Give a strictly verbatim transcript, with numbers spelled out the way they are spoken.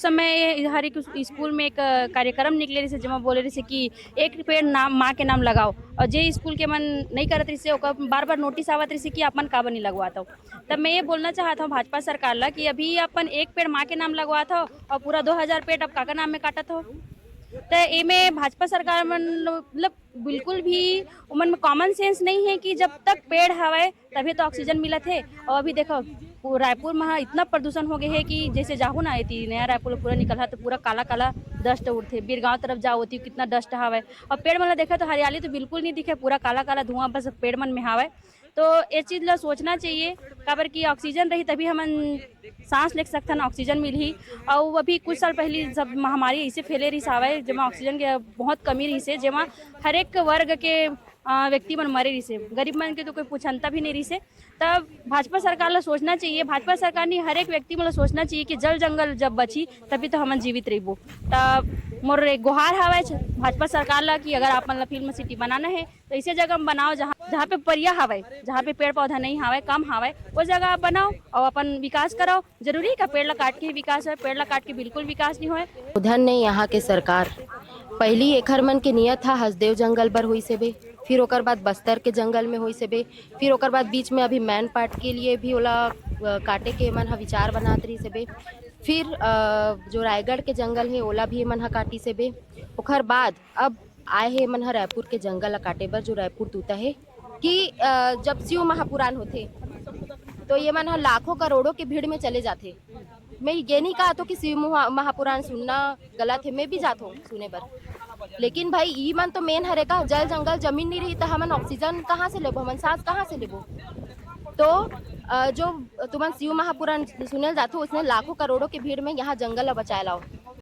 समय हर एक स्कूल में एक कार्यक्रम निकले रहिसे, जेमा बोले रहिसे कि एक पेड़ नाम, माँ के नाम लगाओ, और जे स्कूल के मन नहीं करत रहिसे, ओकर बार बार नोटिस आवत रहिसे कि आप मन काबर नहीं लगवात हो। तब मैं ये बोलना चाहत हूँ भाजपा सरकार ला कि अभी अपन एक पेड़ माँ के नाम लगवात हो और पूरा दो हजार पेड़ अब काकर नाम में काटत हो। तो एमे भाजपा सरकार मन लो-, मतलब बिल्कुल भी उमन में कॉमन सेंस नहीं है कि जब तक पेड़ हवय तभी तो ऑक्सीजन मिलत है। और अभी देखो, पू-, रायपुर में इतना प्रदूषण हो गए है कि जैसे जाहू ना, एती नया रायपुर पूरा निकल है तो पूरा काला काला डस्ट उड़थे। बीरगांव तरफ जाओ, ओती कितना डस्ट हवय, और पेड़ मन ला देखा तो हरियाली तो बिल्कुल नहीं दिखे, पूरा काला काला धुआं बस पेड़ मन में हवय। तो ये चीज ला सोचना चाहिए, काबर कि ऑक्सीजन रही तभी हमन सांस ले सकथन, ऑक्सीजन मिलही। और अभी कुछ साल पहले जब महामारी ऐसे फैले रहिस हवय, जेमा ऑक्सीजन के बहुत कमी रहिसे, जेमा हर एक वर्ग के अ, व्यक्ति मन मरे रहिसे, गरीब मन के तो कोई पूछनता भी नहीं रहिसे। तब भाजपा सरकार ला सोचना चाहिए, भाजपा सरकार नहीं, हर एक व्यक्ति मन ला सोचना चाहिए कि जल जंगल जब बची तभी तो हमन जीवित रहिबो। तब मोर एक गुहार हवय छ-, भाजपा सरकार ला कि अगर आप मन ला फिल्म सिटी बनाना है तो ऐसे जगह में बनाओ जहाँ, जहाँ पे परिया हवय, जहाँ पे पेड़ पौधा नहीं हवय, कम हवय, वो जगह आप बनाओ और अपन विकास कराओ। जरूरी है का पेड़ ला काट के ही विकास होय? पेड़ ला काट के बिल्कुल विकास नहीं होय। धन नहीं यहाँ के सरकार। पहली एखर मन के नियत हा हसदेव जंगल बर होइस हेबे, फिर ओकर बाद बस्तर के जंगल में होइस हेबे, फिर ओकर बाद बीच में अभी मैनपाट के लिए भी ओला, अ, काटे के मन हा विचार बनात रहिस हेबे। फिर, अ, जो रायगढ़ के जंगल हे ओला भी एमन हा काटिस हेबे। ओकर बाद अब आए हे एमन हा रायपुर के जंगल ला काटे बर, जो रायपुर तूता हे कि, अ, जब शिव महापुराण होथे तो ये मन हा लाखों करोड़ों के भीड़ में चले जाथे। मैं ये नहीं कहत हों कि शिव महा-, महापुराण सुनना गलत है, मैं भी जात हों सुने बर, लेकिन भाई ई मन तो मेन हरे का, जल जंगल जमीन नहीं रही तो हमन ऑक्सीजन कहाँ से लेबो, हमन सांस कहाँ से लेबो? तो, अ, जो तुमन शिव महापुराण सुने ल जाथो, उसने लाखों करोड़ों की भीड़ में यहाँ जंगल ला बचाए लाओ।